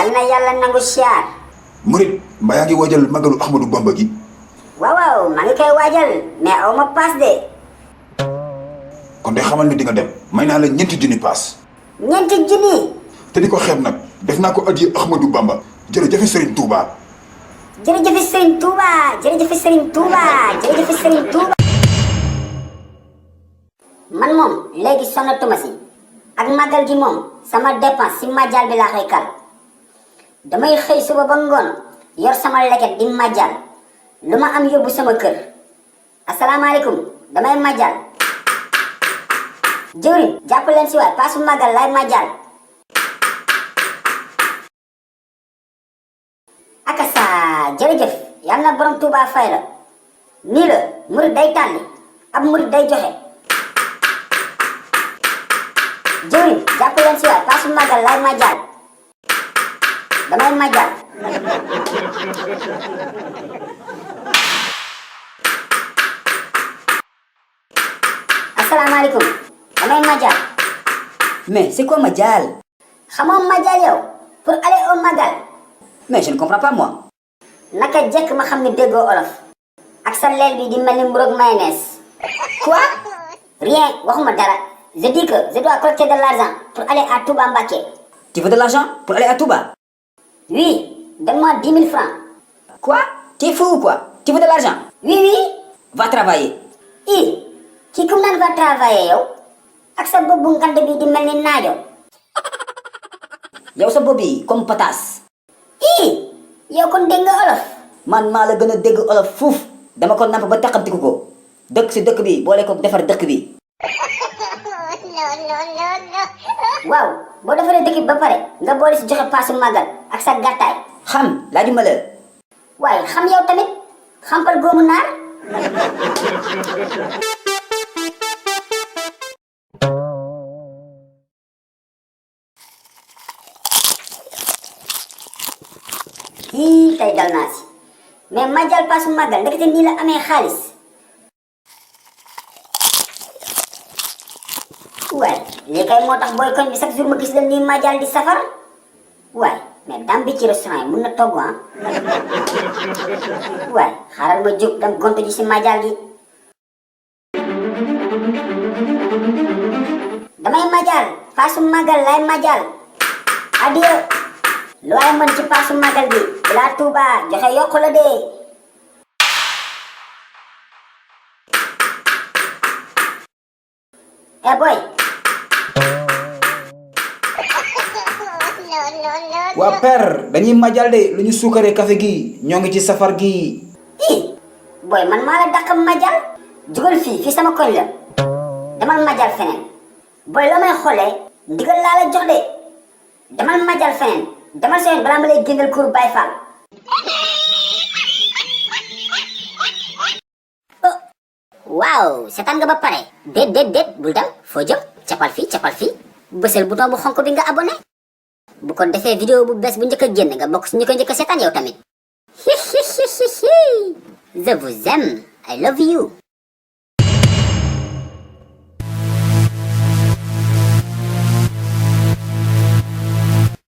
yal na yàlla nangu siyaar. murit mbaa yaa ngi waajal magalu Ahmadou Bamba gi. waaw maa ngi koy waajal mais aw ma paas de. kon de xamal ni di nga dem may naa la 2 junni paas. 2 junni. te di ko xeeb nag def naa ko addiya Ahmadou Bamba jërëjëf Serigne Touba. jërëjëf Serigne Touba jërëjëf Serigne Touba jërëjëf Serigne Touba. man moom léegi sonnatuma si ak màggal gi moom sama dépense si màjjal bi laa koy kal damay xëy suba ba ngoon yor sama leket di màjjal lu ma am yóbbu sama kër. asalaamaaleykum damay màjjal. jëwriñ jàpp leen si waay paasu màggal laay màjjal. akasa jërëjëf yal na borom Touba fay la. nii la murid day tànni ab murid day joxe. jëwriñ jàpp leen si waay paasu màggal laay màjjal. damay màjjal. asalaamaaleykum damay màjjal. Mais c'est quoi Madial? xamoo màjjal yow pour aller au magal. Mais je ne comprends pas moi. naka jekk ma xam ne déggoo olof. ak sa leel bi di mel ni mburoog mayonnaise. Quoi? rien waxuma dara. je dis que je dois collecter de l'argent pour aller à Touba Mbacké. Tu veux de l'argent pour aller à Touba? oui donne-moi 10 000 francs. Quoi? Tu es fou ou quoi? Tu veux de l'argent? oui oui. Va travailler. kii kum naan va travailler yow. ak sa bopp bu ngand bi di mel ni naajo. yow sa bopp bi comme pataas. yow kon dégg nga olof. man maa la gën a dégg olof fuuf dama ko namp ba taxamtiku ko dëkk si dëkk bi boole ko defar dëkk bi. waaw boo defaree dëkk bi ba pare nga boole si joxe paasu màggal ak sa gàttaay. xam laajuma la. waaye xam yow tamit xampal góomu naar. tey dal naa si mais màjjal paasu màggal ndekete nii la amee xaalis. waaye lii kay moo tax booy koñ bi chaque jour ma gis leen nii màjjal di safar. waaye mais dam bi ci restaurant yi mun na togg waaye xaaral ma jóg dem gontu ji si màjjal gi. damay màjjal paasu màggal lay màjjal. adieu. lu ay mën ci paasu màggal bi la Touba joxe yokku la de. boy. waa père dañuy màjjal de lu ñu suukaree café gi ñoo ngi ci safar gi. boy man maa la dàq màjjal. jugal fii sama koñ la. demal màjjal feneen. boy loo may xoolee ndigal laa la jox de. demal màjjal feneen. demal seen balaa ma lay génnal kuur Baay Faal. waaw seetaan nga ba pare. déet bul dem foo jëm capal fii bësal bouton bu xonk bi nga abonné. bu ko defee vidéo bu bees bu njëkk a génn nga bokk si ñu ko njëkk a seetaan yow tamit. je vous aime I love you.